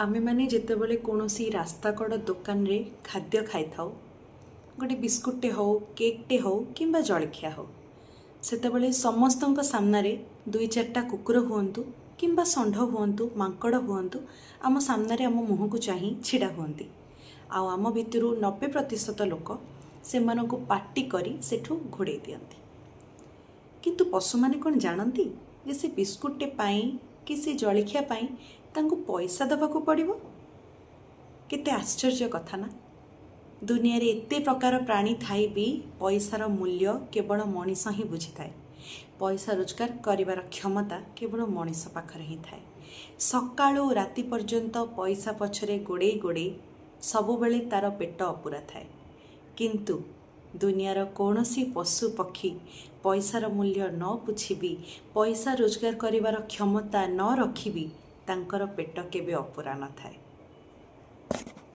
ଆମେମାନେ ଯେତେବେଳେ କୌଣସି ରାସ୍ତାକଡ଼ ଦୋକାନରେ ଖାଦ୍ୟ ଖାଇଥାଉ, ଗୋଟେ ବିସ୍କୁଟଟେ ହେଉ, କେକ୍ଟେ ହେଉ କିମ୍ବା ଜଳଖିଆ ହେଉ, ସେତେବେଳେ ସମସ୍ତଙ୍କ ସାମ୍ନାରେ ଦୁଇ ଚାରିଟା କୁକୁର ହୁଅନ୍ତୁ କିମ୍ବା ଷଣ୍ଢ ହୁଅନ୍ତୁ, ମାଙ୍କଡ଼ ହୁଅନ୍ତୁ, ଆମ ସାମ୍ନାରେ ଆମ ମୁହଁକୁ ଚାହିଁ ଛିଡ଼ା ହୁଅନ୍ତି। ଆଉ ଆମ ଭିତରୁ 90% ଲୋକ ସେମାନଙ୍କୁ ପାଟି କରି ସେଠୁ ଘୋଡ଼େଇ ଦିଅନ୍ତି। କିନ୍ତୁ ପଶୁମାନେ କ'ଣ ଜାଣନ୍ତି ଯେ ସେ ବିସ୍କୁଟଟେ ପାଇଁ କି ସେ ଜଳଖିଆ ପାଇଁ ତାଙ୍କୁ ପଇସା ଦେବାକୁ ପଡ଼ିବ? କେତେ ଆଶ୍ଚର୍ଯ୍ୟ କଥା ନା? ଦୁନିଆରେ ଏତେ ପ୍ରକାର ପ୍ରାଣୀ ଥାଇ ବି ପଇସାର ମୂଲ୍ୟ କେବଳ ମଣିଷ ହିଁ ବୁଝିଥାଏ। ପଇସା ରୋଜଗାର କରିବାର କ୍ଷମତା କେବଳ ମଣିଷ ପାଖରେ ହିଁ ଥାଏ। ସକାଳୁ ରାତି ପର୍ଯ୍ୟନ୍ତ ପଇସା ପଛରେ ଗୋଡ଼େଇ ଗୋଡ଼େଇ ସବୁବେଳେ ତା'ର ପେଟ ଅପୁରା ଥାଏ। କିନ୍ତୁ ଦୁନିଆର କୌଣସି ପଶୁ ପକ୍ଷୀ ପଇସାର ମୂଲ୍ୟ ନ ବୁଝି ବି, ପଇସା ରୋଜଗାର କରିବାର କ୍ଷମତା ନ ରଖି ବି ତାଙ୍କର ପେଟ କେବେ ଅପୁରା ନଥାଏ।